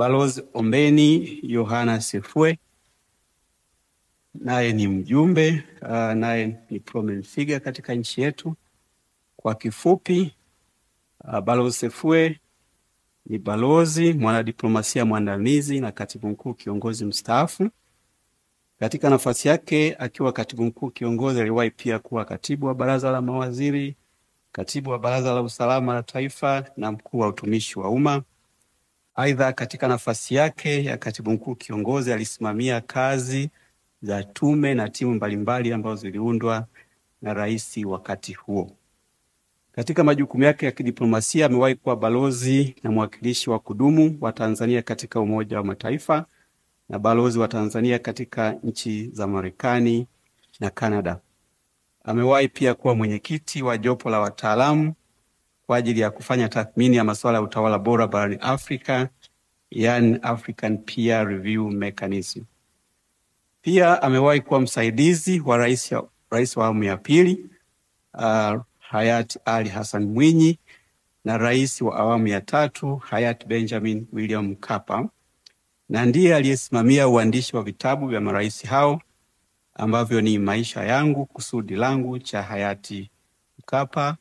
Balozi Ombeni Yohana Sefue, naye ni mjumbe, naye ni prominent figure katika nchi yetu. Kwa kifupi, Balozi Sefue ni balozi, mwanadiplomasia mwandamizi na katibu mkuu kiongozi mstaafu. Katika nafasi yake akiwa katibu mkuu kiongozi, aliwahi pia kuwa katibu wa baraza la mawaziri, katibu wa baraza la usalama la taifa na mkuu wa utumishi wa umma. Aidha, katika nafasi yake ya katibu mkuu kiongozi alisimamia kazi za tume na timu mbalimbali ambazo ziliundwa na rais wakati huo. Katika majukumu yake ya kidiplomasia amewahi kuwa balozi na mwakilishi wa kudumu wa Tanzania katika Umoja wa Mataifa na balozi wa Tanzania katika nchi za Marekani na Kanada. Amewahi pia kuwa mwenyekiti wa jopo la wataalamu kwa ajili ya kufanya tathmini ya masuala ya utawala bora barani Afrika, yani African Peer Review Mechanism. Pia amewahi kuwa msaidizi wa rais wa awamu ya pili hayati Ali Hassan Mwinyi na rais wa awamu ya tatu hayati Benjamin William Mkapa, na ndiye aliyesimamia uandishi wa vitabu vya marais hao ambavyo ni Maisha Yangu Kusudi Langu cha hayati Mkapa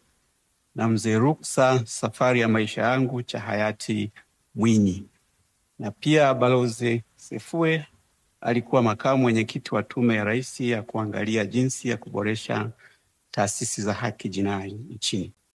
na Mzee Ruksa Safari ya Maisha Yangu cha hayati Mwinyi. Na pia Balozi Sefue alikuwa makamu mwenyekiti wa tume ya rais ya kuangalia jinsi ya kuboresha taasisi za haki jinai nchini.